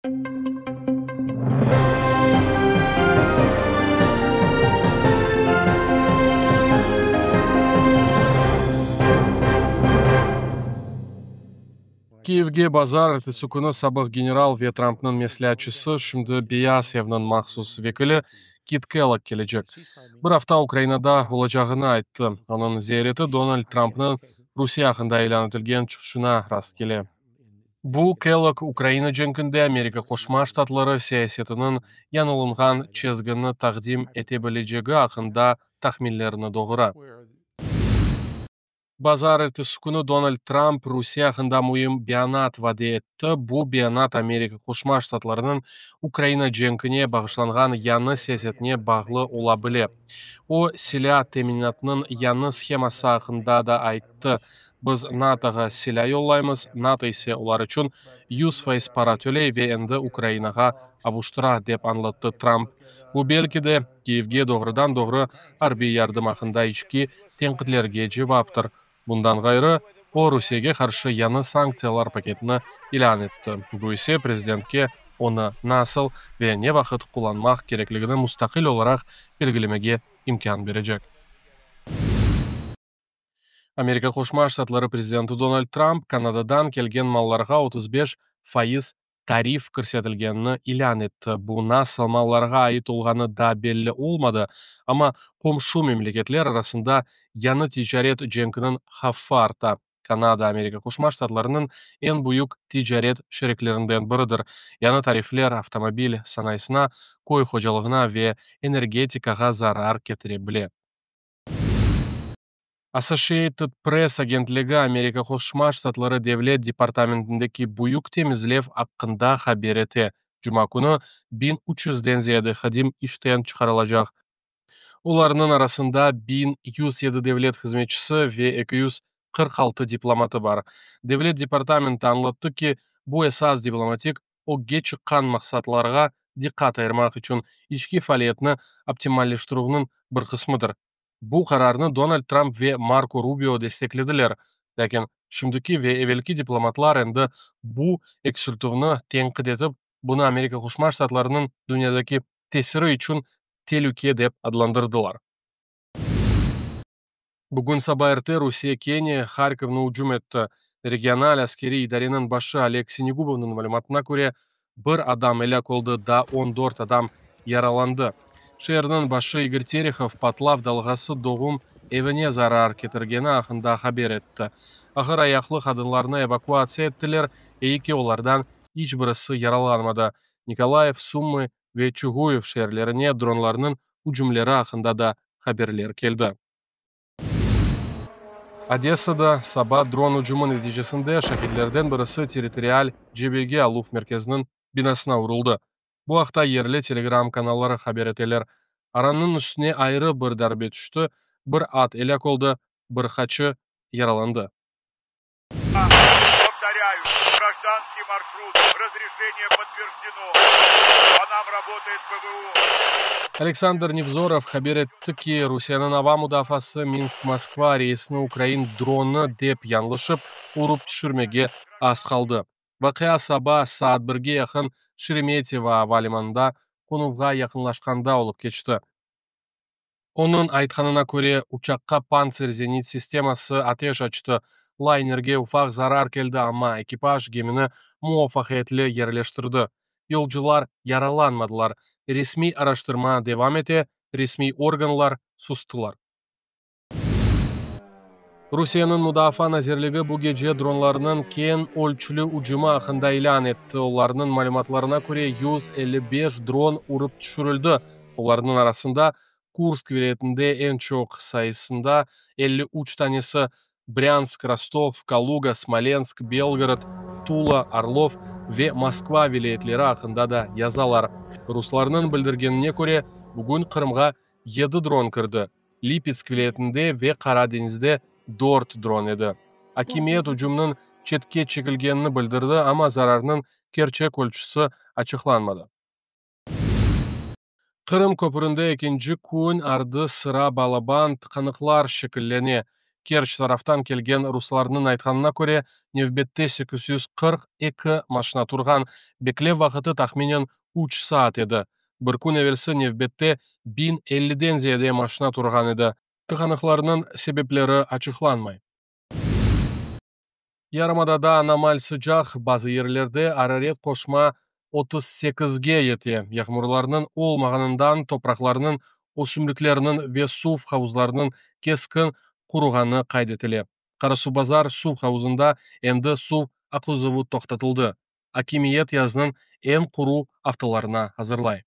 Kiyevge bazarertesi künü sabıq general ve Trampnıñ mesleatçısı, şimdi Beyaz evniñ mahsus vekili Kit Kellogg kelecek. Bir afta Ukrainada olacağını ayttı. Onıñ ziyareti Donald Trampnıñ Rusiye aqqında ilân etilgen çıqışına rastkele. Bu, Kellogg Ukraina cenkinde Amerika Qoşma Ştatları siyasetiniñ yañılanğan çezgini taqdim ete bilecegi aqqında tahminlerni doğura. Bazarertesi künü Donald Tramp Rusiye aqqında müim beyanat vade etti. Bu beyanat Amerika Qoşma Ştatlarınıñ Ukraina cenkine bağışlanğan yañı siyasetine bağlı ola bile. O, silâ teminatınıñ yañı sheması aqqında da ayttı. Biz NATOğa silâ yollaymız, NATO ise olar içün 100% para töley ve endi Ukrainağa avuştıra, dep añlattı Tramp. Bu, belki de, Kiyevge doğrudan-doğru arbiy yardım aqqında içki tenqitlerge cevaptır. Bundan ğayrı, o, Rusiyege qarşı yañı sanktsiyalar paketini ilân etti, bu ise prezidentke onı nasıl ve ne vaqıt qullanmaq kerekligini mustaqil olaraq belgilemege imkân berecek. Amerika Qoşma Ştatları prezidenti Donald Tramp Kanadadan kelgen mallarğa 35% tarif kirsetilgenini ilân etti. Bu nasıl mallarğa ait olğanı daa belli olmadı, amma qomşu memleketler arasında yañı ticaret cenkiniñ havfı arta. Kanada, Amerika Qoşma Ştatlarınıñ eñ büyük ticaret şeriklerinden biridir. Yañı tarifler avtomobil sanayısına, köy hocalığına ve energetikağa zarar ketire bile. Associated Press agentligi Amerika Qoşma Ştatları Devlet departamentindeki büyük temizlev aqqında haber ete. Cuma künü 1300-den ziyade hadim işten çıqarılacaq. Olarnıñ arasında 1107 devlet hızmetçisi ve 246 diplomatı bar. Devlet departamenti añlattı ki, bu esas diplomatik ögge çıqqan maqsatlarğa diqqat ayırmaq içün içki faaliyetni optimalleştirüvniñ bir qısmıdır. Bu qararnı Donald Tramp ve Marko Rubio desteklediler, lâkin şimdiki ve evelki diplomatlar endi bu eksiltüvni tenqit etip, bunı Amerika Qoşma Ştatlarınıñ dünyadaki tesiri içün telüke dep adlandırdılar. Bugün saba erte Rusiye kene Harkovnı ücüm etti. Regional askeriy idareniñ başı Oleg Sinegubovnıñ malümatına köre, bir adam elâk oldı, daa 14 adam yaralandı. Şeerniñ başı İgor Terehov patlav dalğası doğum evine zarar ketirgeni aqqında haber etti. Ağır ayaqlı qadınlarnı evakuatsiya ettiler, eyi ki, olardan iç birisi yaralanmadı. Nikolayev, Summı ve Çuguyev şeerlerine dronlarnıñ ücümleri aqqında da haberler keldi. Odessada saba dron ücümi neticesinde şahidlerden birisi territorial cebege aluv merkeziniñ binasına uruldı. Bu aqta yerli Telegram kanalları haber eteler. Arannıñ üstüne ayrı bir darbe tüşti, bir at elâk oldı, bir qaçı yaralandı. Повторяю, гражданский маршрут, разрешение подтверждено. По нам работает ПВО. Aleksandr Nevzorov haber etti ki, Rusiyeniñ ava mudafaası Minsk-Moskva reysini ukrain dronı dep yañlışıp urıp tüşürmege az qaldı. Vaqia saba saat birge yaqın Şeremetyevo ava limanında qonuvğa yaqınlaşqanda olıp keçti. Onıñ aytqanına köre, uçaqqa Pantsir zenit sisteması ateş açtı. Laynerge ufaq zarar keldi, amma ekipaj gemini muvafaqiyetli yerleştirdi. Yolcular yaralanmadılar. Resmiy araştırma devam ete, resmiy organlar sustılar. Rusiyeniñ Mudafaa nazirligi bu gece dronlarnıñ keñ ölçüli ücümi aqqında ilân etti. Olarnıñ malümatlarına köre, 155 dron urıp tüşürildi. Olarnıñ arasında Kursk vilâyetinde eñ çoq sayısında 53 tanesi, Brânsk, Rostov, Kaluga, Smolensk, Belgorod, Tula, Orlov ve Moskva vilâyetleri aqqında da yazalar. Ruslarnıñ bildirgenine köre, bugün Qırımğa yedi dron kirdi, Lipetsk vilâyetinde ve Qara deñizde dört dron edi. Akimiyet ücümniñ çetke çekilgenini bildirdi, amma zararnıñ kerçek ölçüsi açıqlanmadı. Qırım köpründe ekinci kün ardı-sıra balaban tıqanıqlar şekillene. Kerç taraftan kelgen ruslarnıñ aytqanına köre, nevbette 842 maşina turğan, beklev vaqtı tahminen 3 saat edi. Bir kün evelsi nevbette 1050-den ziyade maşina turğan edi. Tıqanıqlarnıñ sebepleri açıqlanmay. Yarımadada anomal sıcaq, bazı yerlerde araret qoşma 38-ge yete. Yağmurlarnıñ olmağanından topraqlarnıñ, ösümliklerniñ ve suv havuzlarınıñ keskin quruğanı qayd etile. Qarasuvbazar suv havuzında endi suv aqızuvı toqtatıldı. Akimiyet yaznıñ eñ quru aftalarına azırlay.